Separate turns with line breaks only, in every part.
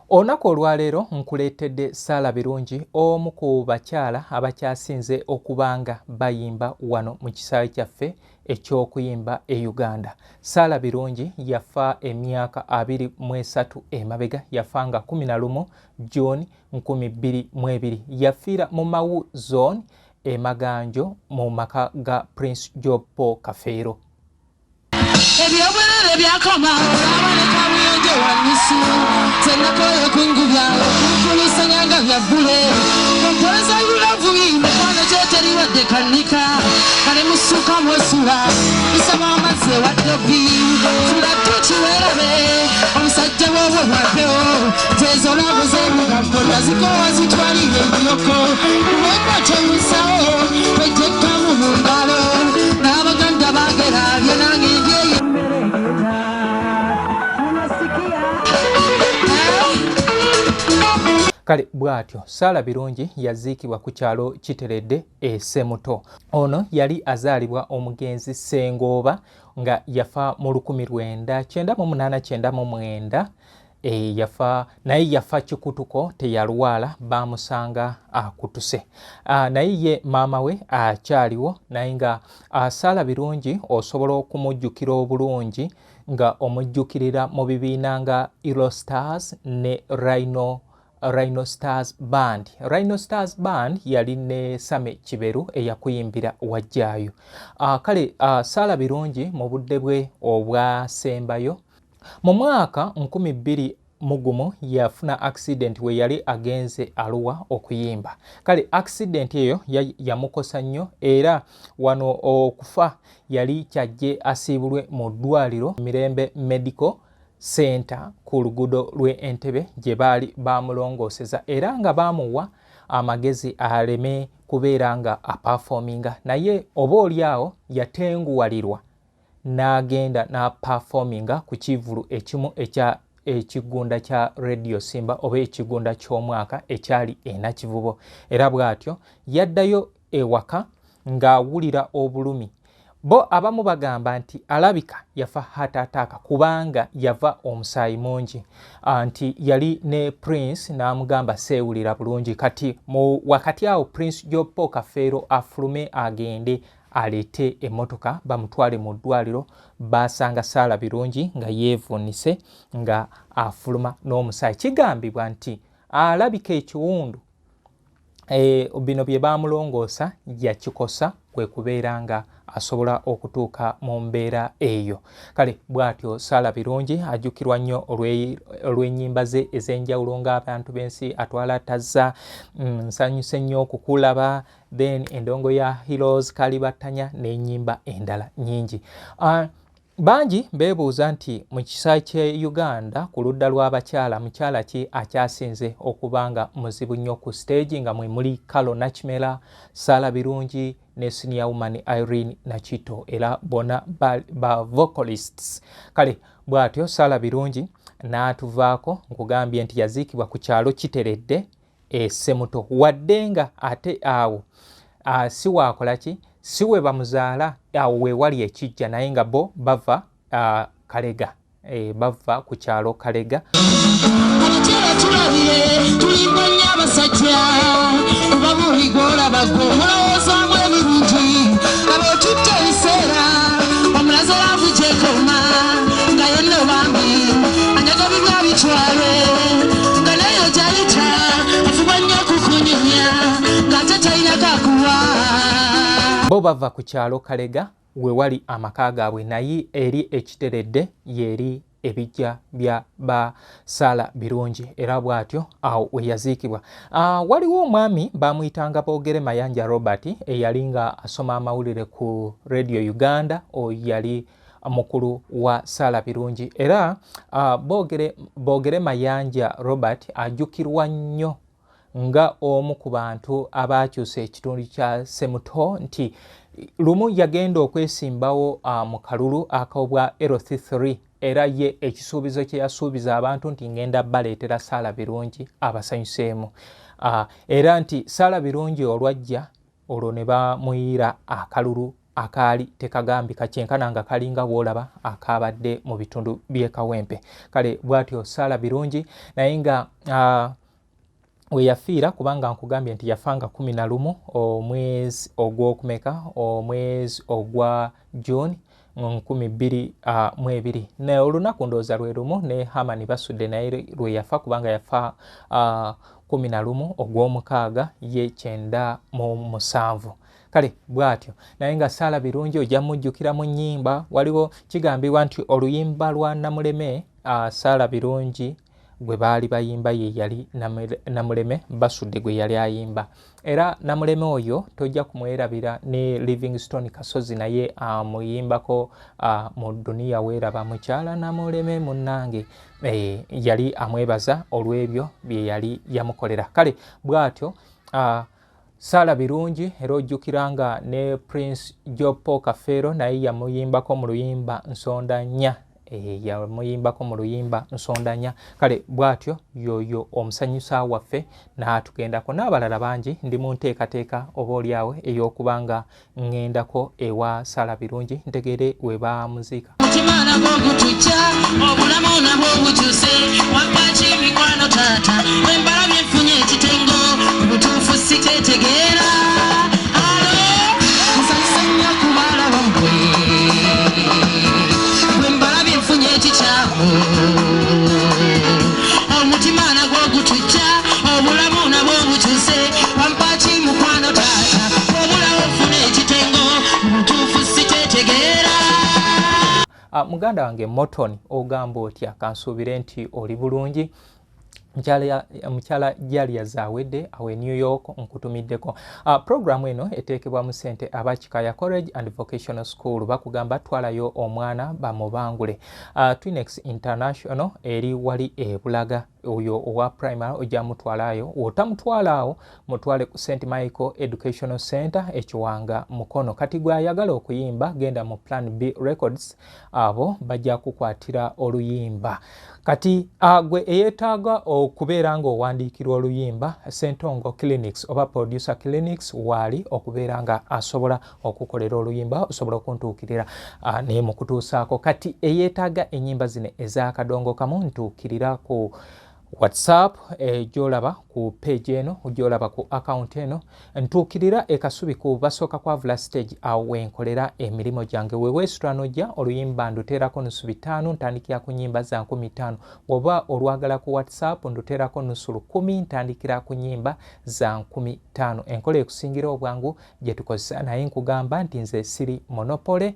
Olunaku olwaleero nkuleetedde Sarah Birungi omu ku bakyala abakyasinze okuba nga bayimba wano mu kisaawe kyaffe eky'okuyimba e Uganda. Sarah Birungi yafa emyaka 23 emabega, yafa nga 11 June 2002. Yafiira mu Mawu Zone e Maganjo mu maka ga Prince Job Paul Kafeero.
Ebyobwerere byakoma olwabaleka buyonjo wanusu zenakoye kungubya okukulusanya nga bya bbule kompoleza yulavubi mukwano gyoteri wadde kanika kale musuka mwosula isaba amazzi ewa dobi fula tuki werabe omusajja woobwo bwapewo zezolabuza ebigambo nazikowa zitwalire enyoko wekwatewusawo wejjekamu mu ngalo n'abaganda bagera byenange ndyeyo
Kale bw'atyo Sarah Birungi yaziikibwa ku kyalo Kiteredde e Ssemuto. Ono yali azaalibwa omugenzi Ssengooba nga yafa mu 1998 99 e, yafa naye yafa kikutuko teyalwala bamusanga akutuse. Naye ye maama we akyaliwo naye nga Sarah Birungi osobola okumujjukira obulungi nga omujjukirira mu bibiina nga Ilo Stars ne Rhino Stars Band. Rhino Stars Band yali ne Same Kiberu eyakuyimbira Wajjaayo. Kale Sarah Birungi mu budde bwe obwasembayo mu mwaka 2001 yafuna accident we yali agenze Arua okuyimba. Kale accident eyo yamukosa nnyo era wano okufa yali kyajje asiibulwe mu ddwaliro Mirembe Medical Center ku luguudo lw'e Entebbe gye baali bamulongooseza era nga baamuwa amagezi aleme kubeera nga aperforminga, naye oba oli awo yatenguwalirwa n'agenda n'aperforminga ku kivvulu ekimu ekya ekigunda kya Radio Simba oba ekigunda ky'omwaka ekyali e Nakivubo, era bw'atyo yaddayo ewaka ng'awulira obulumi. Bo abamu bagamba nti alabika yafa heart attack kubanga yava omusaayi mungi, nti yali ne Prince n'amugamba seewulira bulungi. Kati mu wakati awo Prince Job Paul Kafeero afulume agende aleete emmotoka bamutwale mu ddwaliro, baasanga Sarah Birungi nga yeevuunise nga afuluma n'omusaayi. Kigambibwa nti alabika ekiwundu bino bye baamulongoosa yakikosa kwe kubeera nga asobola okutuuka mu mbeera eyo. Kale bw'atyo Sarah Birungi ajjukirwa nnyo olw'ennyimba ze ez'enjawulo ng'abantu b'ensi atwala tazza, nsanyuse nnyo okukulaba, then endongo ya Heroes Kalibattanya n'ennyimba endala nnyingi. Bangi beebuuza nti mu kisa ky'e Uganda ku ludda lw'abakyala mukyala ki akyasinze okuba nga muzibu nnyo ku stage nga mwe muli Carol Nakimera, Sarah Birungi ne senior woman Irene Nakito, era bonna ba vocalists. Kale bw'atyo Sarah Birungi n'atuvaako, nkugambye nti yaziikibwa ku kyalo Kiteredde e Ssemuto, wadde nga ate awo si waakola ki, si we bamuzaala, awo we wali ekijja, naye nga bo bava Kalega, bava ku kyalo Kalega.
Abakyala tulabire tulimbwa nnyo abasajja kuba buli gw'olaba gwe omulowoozamu ebirungi laba otutte ebiseera omulaze laavu gyekoma nga yonna bambi anyaga bibya bitwale nga nayo gyayita afuba nnyo okukunyumya ng'ate talina kakuwa.
Bo bava ku kyalo Kalega we wali amaka gaabwe, naye eri ekiteredde y'eri ebijja bya ba Sarah Birungi, era bw'atyo awo we yaziikibwa. Waliwo omwami bamuyitanga Boogere Mayanja Robert eyali nga asoma amawulire ku Radio Uganda, oyo yali mukulu wa Sarah Birungi, era Boogere Mayanja Robert ajjukirwa nnyo nga omu ku bantu abaakyusa ekitundu kya Ssemuto, nti lumu yagenda okwesimbawo mu kalulu ak'obwa LC3, era ye ekisuubizo kye yasuubiza abantu nti ngenda baleetera Sarah Birungi abasanyuseemu, era nti Sarah Birungi olwajja olwo ne bamuyiira akalulu Akaali tekagambika kyenkana nga kalinga bw'olaba akaabadde mu bitundu by'e Kawempe. Kale bw'atyo Sarah Birungi naye nga we yafiira, kubanga nkugambye nti yafa nga 11 omwezi ogw'okumeka, omwezi ogwa June 2020. Naye olunaku ndowooza lwe lumu ne Herman Basudde naye lwe yafa, kubanga yafa 11 ogw'omukaaga ye 97. Kale bw'atyo naye nga Sarah Birungi ojja mujjukira mu nnyimba. Waliwo kigambibwa nti oluyimba lwa Namuleme, Sarah Birungi gwe baali bayimba ye yali Namuleme Basudde gwe yali ayimba. Era Namuleme oyo tojja kumwerabira ne Livingstone Kasozi naye amuyimbako mu duniya weeraba mukyala Namuleme munnange. Yali amwebaza olw'ebyo bye yali yamukolera. Kale bw'atyo Sarah Birungi. Era ojjukira nga ne Prince Jopo Kafeero naye yamuyimbako mu luyimba Nsonda Nnya. Yamuyimbako mu luyimba Nsonda Nnya. Kale bw'atyo yoyo omusanyusa waffe n'atugendako n'abalala bangi. Ndi mu nteekateeka oba oliawo ey'okuba nga ŋŋendako ewa Sarah Birungi ntegeere we baamuziika.
Mutima nagwo gutujja, obulamu nabwo bukyuse. Wampaki mikwano taata, bwe mbalabye nfunye ekitengo, mu butuufu sikyetegeera. Alo, nsanyuse nnyo kubalaba mmwe, bwe mbalabye nfunye ekikyamu. Omutima nagwo gutujja, obulamu nabwo bukyuse. Wampaki mukwano taata, obulawo nfune ekitengo, mu butuufu sikyetegeera.
Muganda wange Morton, ogamba otya? Kansuubire nti oli bulungi. Mukyala Jalia Zawedde awe New York, nkutumiddeko. Programu eno eteekebwa mu ssente aba Kikaya College and Vocational School, bakugamba twalayo omwana bamubangule. Twinex International eri wali e Bulaga, oyo owa primary ojja mutwalayo, wotamutwala awo mutwale ku St Michael Educational Center ekiwanga Mukono. Kati gwe ayagala okuyimba, genda mu Plan B Records, abo bajja kukwatira oluyimba. Kati gwe eyeetaaga okubeera ng'owandiikirwa oluyimba, Sentongo Clinics oba Producer Clinics waali okubeera nga asobola okukolera oluyimba, osobola okuntuukirira naye mukutuusaako. Kati eyeetaaga ennyimba zino ez'akadongo kamu, ntuukirira ku WhatsApp gy'olaba ku page eno, gy'olaba ku account eno. Ntuukirira e Kasubi ku basooka kwavula stage, awo wenkolera emirimu gyange. Weweesitula n'ojja, oluyimba nduteerako nusu 500, ntandikira ku nnyimba za 5000. Bw'oba olwagala ku WhatsApp, nduteerako nusu 1000, ntandikira ku nnyimba za 5000. Enkola ekusingira obwangu gye tukozesa, naye nkugamba nti nze siri monopoly.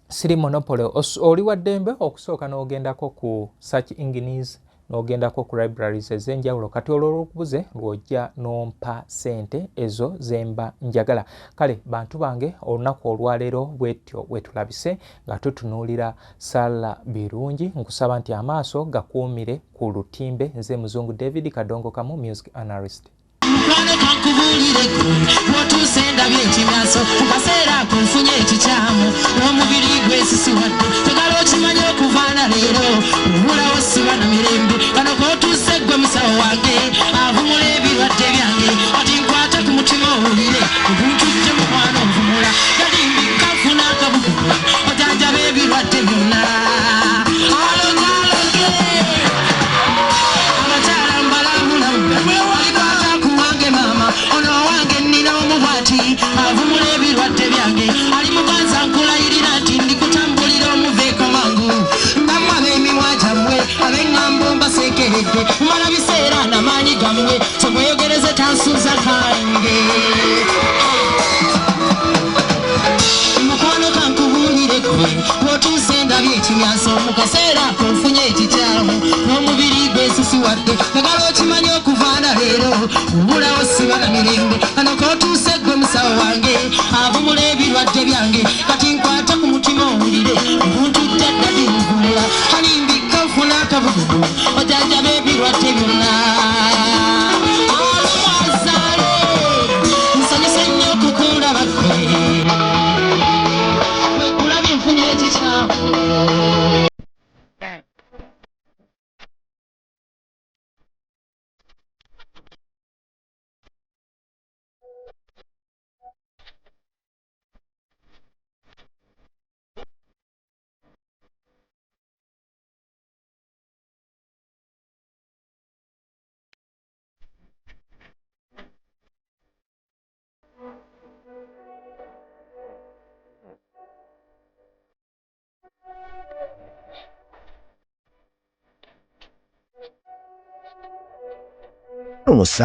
Siri monopoly. Oli wa ddembe okusooka n'ogendako ku search engines, n'ogendako ku libraries ez'enjawulo. Kati olwo olwokubuze lw'ojja n'ompa ssente ezo zemba njagala. Kale bantu bange, olunaku olwaleero bwetyo bwetulabise nga tutunuulira Sarah Birungi. Nkusaba nti amaaso gakuumire ku lutimbe. Nze Muzungu David Kadongo Kamu, music analyst.
Mukwano kankubuulire gwe bw'otuuse ndabye ekimyaso, mu kaseera ako nfunye ekikyamu n'omubiri gwesisiwadde. Njagala okimanye okuvaana leero obulawo siba na mirembe. Kano k'otuuse gwe musawo wange avumula ebirwadde byange. Kati nkwata ku mutima owulire oguntujje, mukwano nvumula galimbika nfuna akabugumu ojanjaba ebirwadde byonna. Alogaloge abakyala mbalabulamu alikwata ku wange maama ono owange nnina omubwati avumula ebirwadde byange ali muganza nkulayirira nti ndikutambulira omuveeko mangu. Nammwe ab'emimwa gyammwe ab'eŋŋambo mbaseekeredde, mumala biseera n'amaanyi gammwe temweyogereze tansuza kange. Mukwano kankubuulire gwe bw'otuuse ndabye ekimyanso, mu kaseera ako nfunye ekikyamu n'omubiri gwesisiwadde. Njagala okimanye okuvaana leero obulawo siba na mirembe. Kano k'otuuse gwe musawo wange avumula ebirwadde byange. Kati nkwata ku mutima owulire obuntujja ddadi nvumula hanimbika nfuna akabugugu ojanjaba ebirwadde byonna. Alumwazaale nsanyuse nnyo okukulaba gwe bwekulabye nfunye ekikyamu.
7.